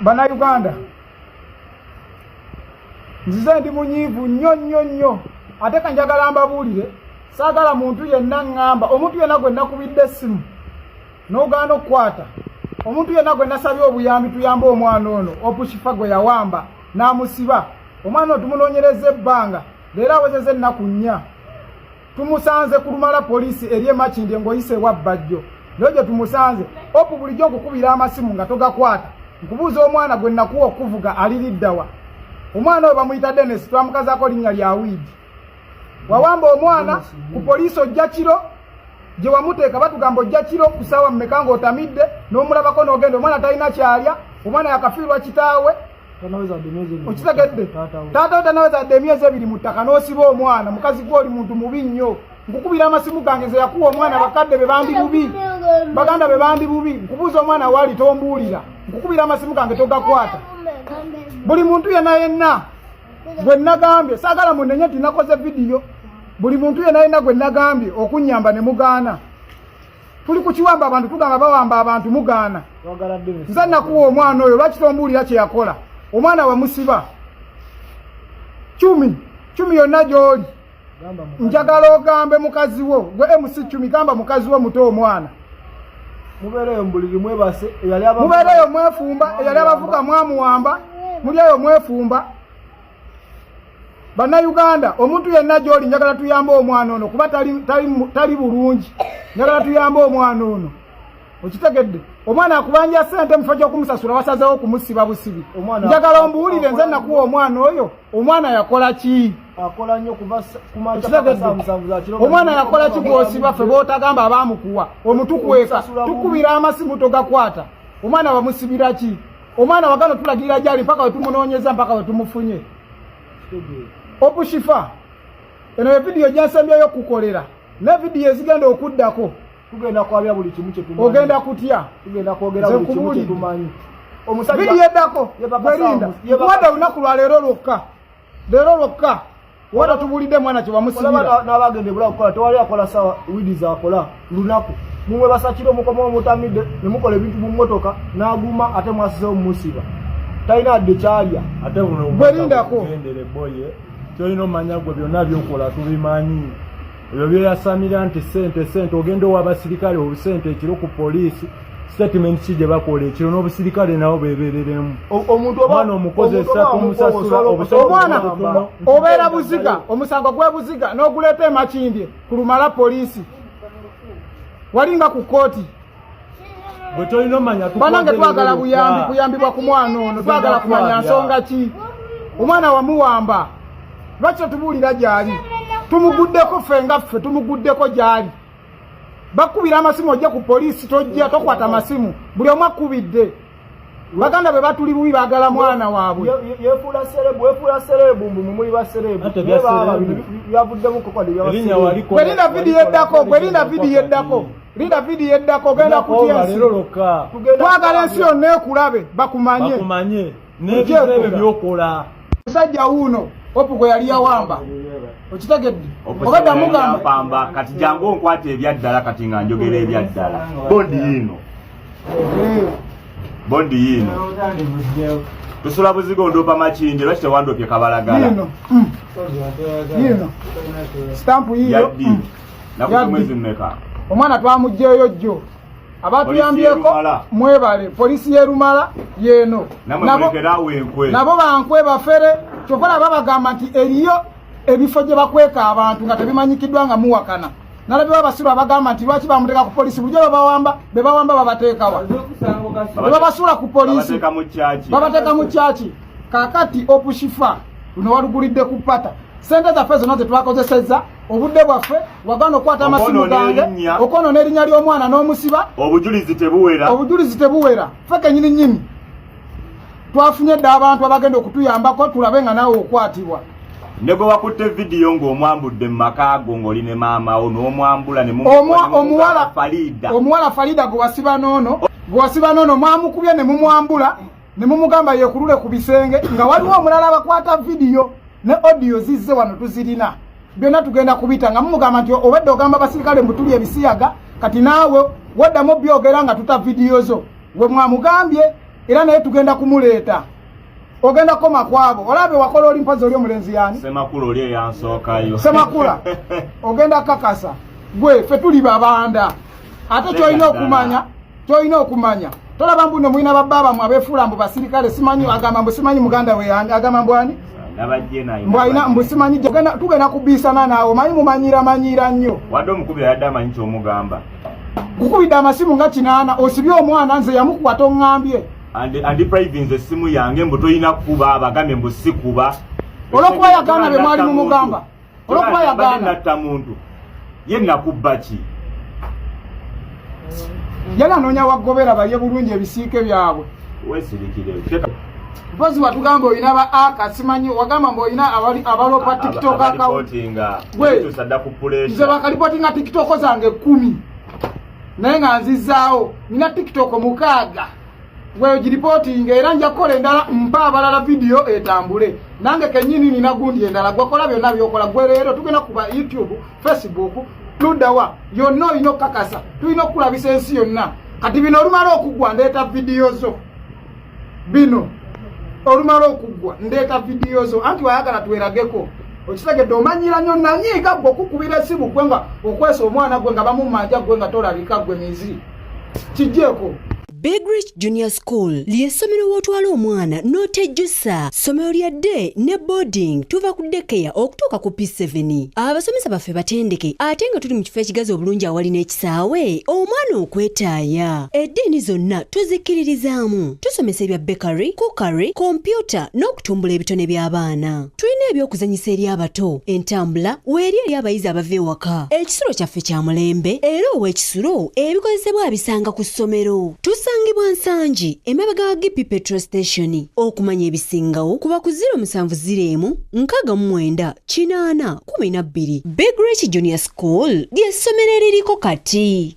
Bannayuganda, nzize ndi munyiivu nnyo nnyo nnyo, ate ka njagala mbabuulire, saagala muntu yenna ŋŋamba, omuntu yenna gwe nakubidde essimu n'ogaana okukwata, omuntu yenna gwe nasabye obuyambi tuyambe omwana ono Opushifa gwe yawamba n'amusiba. Omwana ono tumunoonyereza ebbanga, leero awezeza ennaku 4. Tumusanze ku Lumala poliisi eri emakindye ng'oyise ewa Bbajjo, naye gye tumusanze. Opu, bulijjo nkukubira amasimu nga togakwata. Nkubuuza, omwana gwe nakuwa okuvuga aliriddawa? Omwana oyo bamuyita Denis, twamukazaako linnya lya Wiidi. Wawamba omwana ku poliisi, ojja kiro gye wamuteeka, batugamba ojja kiro ku ssaawa mmeka ng'otamidde n'omulabako n'ogenda. Omwana talina kyalya, omwana yakafiirwa kitaawe. Okitegedde? Taata we tanaweza emyezi 2 mu ttaka, n'osiba omwana. Mukazi gwe, oli muntu mubi nnyo. Nkukubira amasimu gange ze yakuwa omwana, bakadde be bandi bubi, baganda be bandi bubi. Nkubuuza omwana waali, tombuulira. Nkukubira amasimu gange, togakwata. Buli muntu yenna yenna gwe nagambye, saagala munenye nti nakoze vidiyo. Buli muntu yenna yenna gwe nagambye okunyamba ne mugaana. Tuli ku kiwamba abantu, tugamba bawamba abantu, mugaana. Nze nakuwa omwana oyo, lwaki tombuulira kye yakola? Omwana wamusiba. Cumi cumi yonna gy'oli, njagala ogambe mukazi wo. Gwe MC Cumi, gamba mukazi wo muto omwana. Mubeereyo mubuliri mwebase, eyali Mubeereyo mwefumba, eyali abavuga mwamuwamba, muli eyo mwefumba. Bannayuganda, omuntu yenna gy'oli, njagala tuyambe omwana ono kuba tali bulungi. Njagala tuyambe omwana ono. Okitegedde? Omwana akubanja sente, mu kifo ky'okumusasula wasazeewo okumusiba busibi. Njagala ombuulire, nze nakuwa omwana oyo, omwana yakola ki? Akola nnyo kuva Omwana yakola ki gwosiba? Ffe bootagamba abaamukuwa omutukweka, tukubira amasimu togakwata. Omwana wamusibira ki? Omwana wagano tulagirira gyali mpaka wetumunoonyeza, mpaka wetumufunye. Opushifa, eno evidiyo gyensembyeyo okukolera ne vidiyo ezigenda okuddako. Tugenda kwabya buli kimu kyetumanyi. Ogenda kutya. Tugenda kwogera buli kimu kyetumanyi. Vidiyo eddako gwerinda, nkuwadde olunaku lwa leero lwokka, leero lwokka. Wata tubulidde mwana kyewamusibira. N'abagenda ebula kukola, tewali akola sawa widi zakola lunaku. Mumwe basakiro mukomawo mutamidde ne mukola ebintu mu mmotoka n'aguma, ate mwasizewo mumusiba, talina adde kyalya. Ate buno Gwerindako. Gendere boye, kyolina omanya gwe, byonna byokola tubimanyi. Ebyo byeyasamira nti sente sente, ogenda owa abasirikale obusente ekiro ku poliisi, statement ki gye bakola ekiro n'obusirikale nabo bebereremu. Omuntu Omwana omukozesa, tumusasula obusente Omwana butono. obeera Buziga, omusango gwe Buziga n'oguleeta emakindye ku Lumala poliisi, walinga ku kooti. Gwe tolina omanya. Banange, twagala buyambi, kuyambibwa ku mwana ono. Twagala kumanya nsonga ki omwana wamuwamba. Lwaki totubuulira gyali? Tumuguddeko ffe nga ffe tumuguddeko gyali. Bakubira amasimu ojja ku poliisi, tojja, tokwata masimu. Buli omu akubidde, baganda bwe batuli bubi, baagala mwana waabwe. Yefuula celeb, wefuula celeb, mbu mumuli ba celeb. Ate bya celeb. Byavuddemu koko. Erinnya waliko. Gwerinda vidiyo eddako, gwerinda vidiyo eddako, linda vidiyo eddako, ogenda kutya ensi. Leero lwokka. Twagala ensi yonna ekulabe, bakumanye. Bakumanye n'ebizibu ebyo byokola. Musajja wuuno Opu gwe yali yawamba. Okitegedde? Obadde mugamba Pamba, kati jangu onkwata ebyaddala. Kati nga njogera ebyaddala, bondi yiino, bondi yiino. Tusula Buziga, ondoopa Makindye, lwaki tewandoopye Kabalagala? Yiino, yiino sitampu yiyo. Yaddi nakuza Yaddi. mwezi mmeka? Omwana twamugjeeyo jjo. Abatuyambyeko Polisi y'e Lumala. Mwebale. Polisi y'e Lumala yeeno. Namwe mulekerawo enkwe. Nabo bankwe, bafere. Kyova olaba bagamba nti eriyo ebifo gye bakweka abantu nga tebimanyikiddwa nga muwakana. Nalabyewo abasiru abagamba nti lwaki bamuteeka ku polisi? Bulijjo babawamba, be bawamba babateekawa? Be babasuula ku polisi. Babateeka mu kyaki. Babateeka mu kyaki. Kakati Opushifa, luno walugulidde ku pata sente zaffe zonna zetwakozesezza, obudde bwaffe, wagaana okukwata amasimu Okwonoona gange. erinnya. Okwonoona erinnya ly'omwana n'omusiba. Obujulizi tebuwera. Obujulizi tebuwera. Ffe kenyini nyini twafunye dda abantu abagenda okutuyambako tulabe nga naawe okwatibwa. Ne gwe wakutte vidiyo ng'omwambudde mu maka go, ng'oli ne maama wo n'omwambula ne Omuwala Farida. Omuwala Farida gwe wasiba noono, gwe wasiba noono, mwamukubye ne mumwambula ne mumugamba yekulule ku bisenge, nga waliwo omulala abakwata vidiyo ne audio zizze wano, tuzirina byonna, tugenda kubita, nga mumugamba nti obadde ogamba abasirikale mbu tuli ebisiyaga. Kati naawe waddamu byogera nga tuta vidiyo zo we mwamugambye. Era naye tugenda kumuleeta. Ogenda koma kwabo. Olabe wakola oli mpozi oli omulenzi yani? Semakula oli eyansookayo. Semakula. Ogenda kakasa. Gwe ffe tuli babanda. Ate kyolina okumanya, kyolina okumanya. Tolaba mbu no mulina babba bamwe abeefuula mbu basirikale simanyi agamba mbu simanyi muganda we yani agamba mbu ani? Mbu alina mbu simanyi tugenda kubiisana naawe omanyi mumanyira manyira nnyo. Wadde omukubi yadde amanyi ky'omugamba. Kukubidde amasimu nga kinaana osibye omwana nze yamukuba toŋŋambye. Andi privinze essimu yange mbu tolina kukuba abagambye mbu sikuba. Olwokuba yagaana bye mwali mumugamba. Olwokuba yagaana. Natta muntu ye nakubba ki? Yali anoonya wagobera balye bulungi ebisiike byabwe. Weesirikire. Mpozi watugamba olina ba aka simanyi wagamba mbu olina abalopa tiktok account. Nze bakalipotinga tiktok zange 10 naye nga nzizaawo nina tiktok 6 wegiripotinga era nja kukola endala mpa abalala vidiyo etambule nange kenyini nina gundi endala gwakola byonna byokola gwe leero tugenda kuba youtube facebook luddawa yonna olina okukakasa tulina okukulabisa ensi yonna kati bino olumala okuggwa ndeeta vidiyo zo bino olumala okuggwa ndeeta vidiyo zo anti wayagala twerageko okitegedde omanyira nnyo nanyiiga gwe okukubira esimu gwe nga okwesa omwana gwe nga bamumanja gwe nga tolabika gwe mizi kijjeeko. Big Rich Junior School ly'essomero w'otwala omwana n'otejjusa. Ssomero lya day ne boarding tuva ku daycare okutuuka ku P7. Abasomesa baffe batendeke ate nga tuli mu kifo ekigazi obulungi awali n'ekisaawe omwana okwetaaya. Eddiini zonna tuzikkiririzaamu. Tusomesa ebya bakery, cookery, kompyuta n'okutumbula ebitone by'abaana. Tulina eby'okuzannyisa eri abato, entambula weeri eri abayizi abava ewaka. Ekisulo kyaffe kya mulembe era ow'ekisulo ebikozesebwa abisanga ku ssomero. Tusangibwa Nsangi, emabega wa GP Petrol Station. Okumanya ebisingawo kuba ku 070 69 80 12. Big Rich Junior School ly'essomero eririko kati.